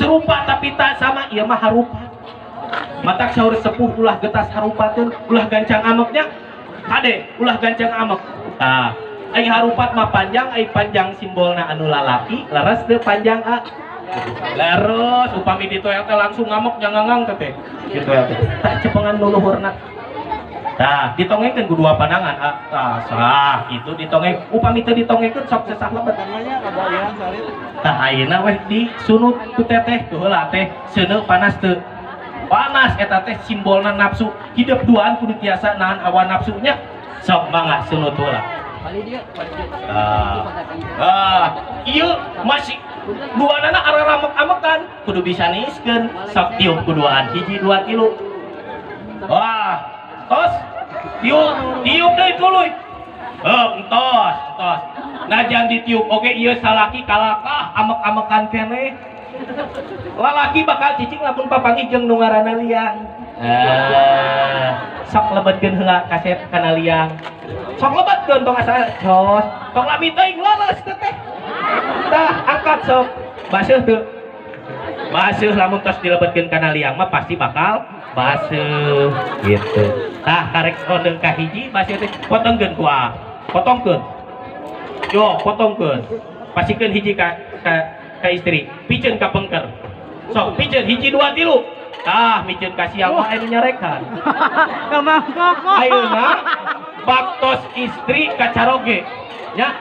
Serupa tapi tak sama, ieu mah harupat. Matak saur sepuh, ulah getas harupateun, ulah gancang ameknya. Kade, ulah gancang amek. Tah, ai harupat mah panjang, ai panjang simbolna anu lalaki, leres teu panjang a? Leres, upami ditoel teh langsung ngamuk nyangangang teh. Gitu ya teh. Tah, cepengan nu luhurna. Tah, ditongengkeun ku dua pandangan. Ah, tah, sah, itu ditongeng. Upami teu ditongengkeun sok sesah lebet. Tah, ayeuna weh disunut ku teteh, tuh heula teh seuneu panas teu? Panas, eta teh simbolna nafsu. Hidup duaan kudu tiasa nahan hawa nafsunya. Sok mangga sunut heula. Ah, ah, ieu masih duanana araramek-amekan, kudu bisa niiskeun. Sok tiup kuduaan. Hiji, dua, tilu. Wah, tos tiup, tiup deui tuluy. Oh, entos, entos. Najan ditiup oke ieu salaki kalakah amek-amekan keneh. Lalaki bakal cicing lamun papanggih jeung nu ngaranna liang. Eh, sok lebetkeun heula kasep kana liang. Sok lebetkeun, tong asa jos, tong lami teuing, leres teh. Tah, angkat sok. Baseuh teu? Baseuh, lamun tos dilebetkeun kana liang mah pasti bakal baseuh gitu. Tah, karek ronde ka hiji baseuh teh, potongkeun ku ah. Potongkeun. Yo, potongkeun. Pasikeun hiji ka istri, piceun ka pengker. Sok piceun, hiji, dua, tilu. Tah, miceun ka siang mah anu nyarekan. Ayeuna baktos istri kacaroge. Nya,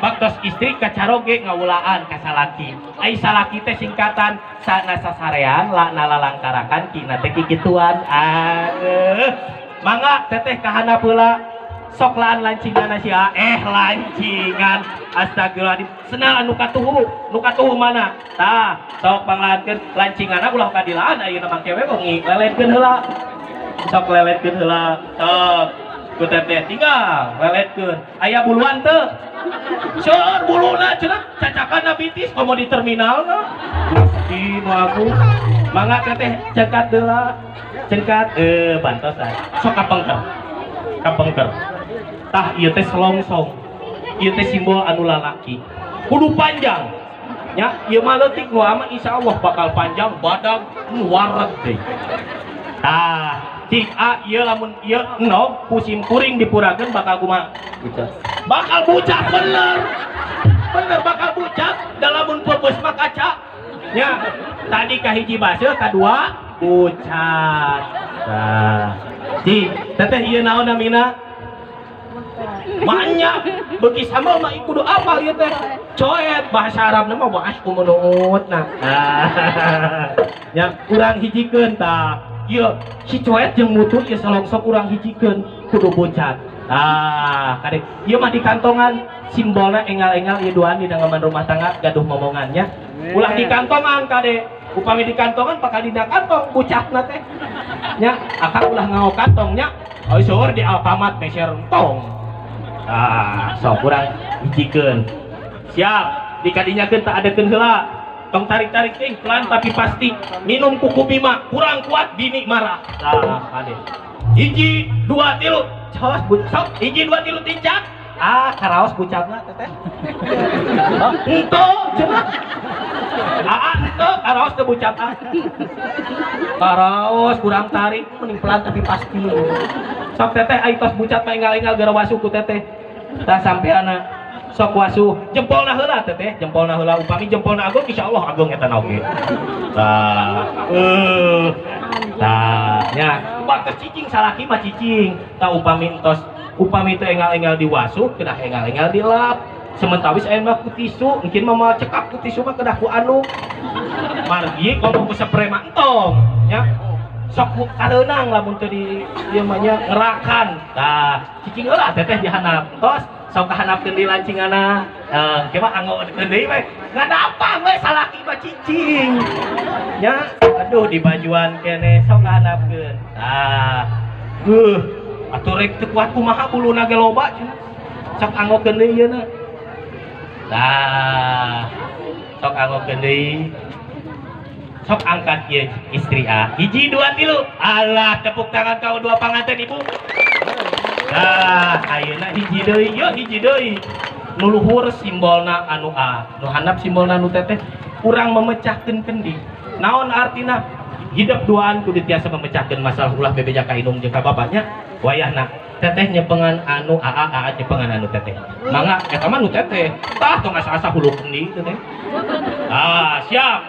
baktos istri kacaroge ngawulaan ka salaki. Ai salaki teh singkatan sana sasarean, la na lalangkarakan, kina teh kikituan. Aduh. Mangga teteh kahandap heula. Sok laan lancingan sia. Eh, lancingan. Astagfirullahaladzim. Senal anu katuhu, nu katuhu mana? Tah, sok panglaankeun lancinganna, ulah kadilaan ayeuna mah kewe wengi. Leletkeun heula. Sok leletkeun heula. Sok ku teteh tinggal leletkeun. Aya buluan teu? Seueur buluna cenah, cacakan bitis komo di terminal na. Gusti nu agung. Mangga teteh cengkat heula. Cengkat eh bantosan. Sok kapengker. Kapengker. Tah, ieu teh selongsong. Ieu teh simbol anu lalaki. Kudu panjang. Nya, ieu mah leutik, nu mah insyaallah bakal panjang badag nu wareg deui. Tah, cik a ieu lamun ieu enog ku sim kuring dipurakeun bakal kumaha? Bucat. Bakal bucat, bener. Bener bakal bucat, da lamun peupeus mah kaca. Nya, tadi kahiji baseuh, kadua bucat. Tah. Cik, teteh ieu naon namina? Banyak bagi sambal mah kudu apal ieu teh. Coet bahasa Arabna mah waas kumenuut nah. Ya, urang hijikeun tah. Ieu si coet jeung mutu ieu salongsok urang hijikeun kudu bucat. Ah, kade ieu mah di kantongan simbolna enggal-enggal ieu duaan di dangaman rumah tangga gaduh momongannya. Ulah di kantongan kade. Upami di kantongan bakal dina kantong bucatna teh. Nya, akang ulah ngao kantongnya. Oh, seueur di Alfamart meser entong. Ah, sok urang hijikeun. Siap, dikadinyakeun tak adekeun heula. Tong tarik-tarik ting, pelan tapi pasti. Minum kuku bima, kurang kuat bini marah. Tah, kade. Hiji, dua, tilu. Cos, sok, hiji, dua, tilu, tincak. Ah, karaos bucatna teteh. Ento, cenah. Ah, ento, karaos teu bucat ah. Karaos kurang tarik, mending pelan tapi pasti. Sok teteh ai tos bucat mah enggal-enggal gara wasuh ku teteh. Tah, sampeana sok wasuh, jempolna heula teteh, jempolna heula. Upami jempolna agung, insyaallah agung eta oge. Tah, tah, nya, waktu cicing salaki mah cicing. Tah, upami entos, upami teu enggal-enggal diwasuh, kedah enggal-enggal dilap. Sementawis aya mah ku tisu, mungkin mah moal cekap ku tisu mah kedah ku anu. Margi komo ku spray mah entong, nya. Sok ku kareunang lamun teu di ieu mah nya ngerakan. Tah, cicing heula teteh di handap. Tos, sok kahandapkeun di lancinganna. Eh, ke mah anggokeun deui we. Ngadapang we salaki mah cicing. Nya, aduh di bajuan keneh sok kahandapkeun. Tah. Atuh rek teu kuat kumaha buluna ge loba cenah. Sok anggokeun deui ieu na. Tah, sok anggokeun deui. Sok angkat ieu istri a. Hiji, dua, tilu. Alah, tepuk tangan kau dua panganten ibu. Nah, ayeuna hiji deui, yeuh hiji deui. Nu luhur simbolna anu a, nu handap simbolna anu teteh. Urang memecahkeun kendi. Naon artina? Hidup duaan kudu tiasa memecahkan masalah, ulah bebeja ka indung jeung ka bapaknya. Wayahna teteh nyepengan anu aa, aa nyepengan anu teteh. Mangga, eta mah nu teteh. Tah, tong asa-asa huluk deui teteh. Ah, siap.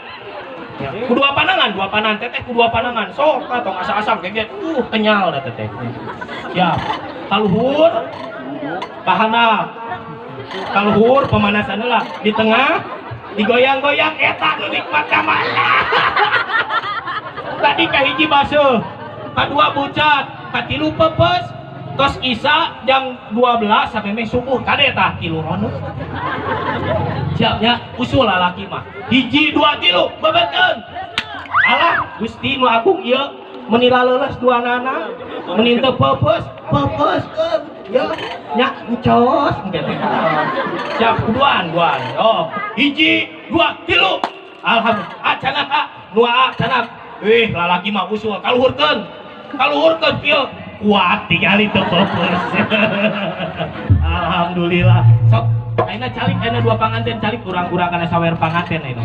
Ya, kudu panangan, dua panangan teteh, kudu panangan. Sok ah, tong asa-asa geget. Kenyal dah teteh. Siap. Kaluhur kahandap. Kaluhur pemanasan lah. Di tengah digoyang-goyang, eta nu nikmat ka mana. Tadi kahiji baseuh, kadua bucat, katilu pepes, tos isa jam 12 sampai meh subuh, kade tah tilu ronde. Siapnya usul lalaki mah. Hiji, dua, tilu, bebekeun. Alah, Gusti nu agung ieu meni laleuleus duanana, meni teu peupeus, peupeuskeun. Ya, nya encos engke teh. Siap, duaan, duaan. Oh, hiji, dua, tilu. Alhamdulillah. Ah, canak ah, nu aa canak. Wih, lalaki mah usul kaluhurkeun. Kaluhurkeun kieu. Kuat tingali teu peupeus. Alhamdulillah. Sok, ayeuna calik, ayeuna dua panganten calik, kurang-kurang kana sawer panganten ayeuna.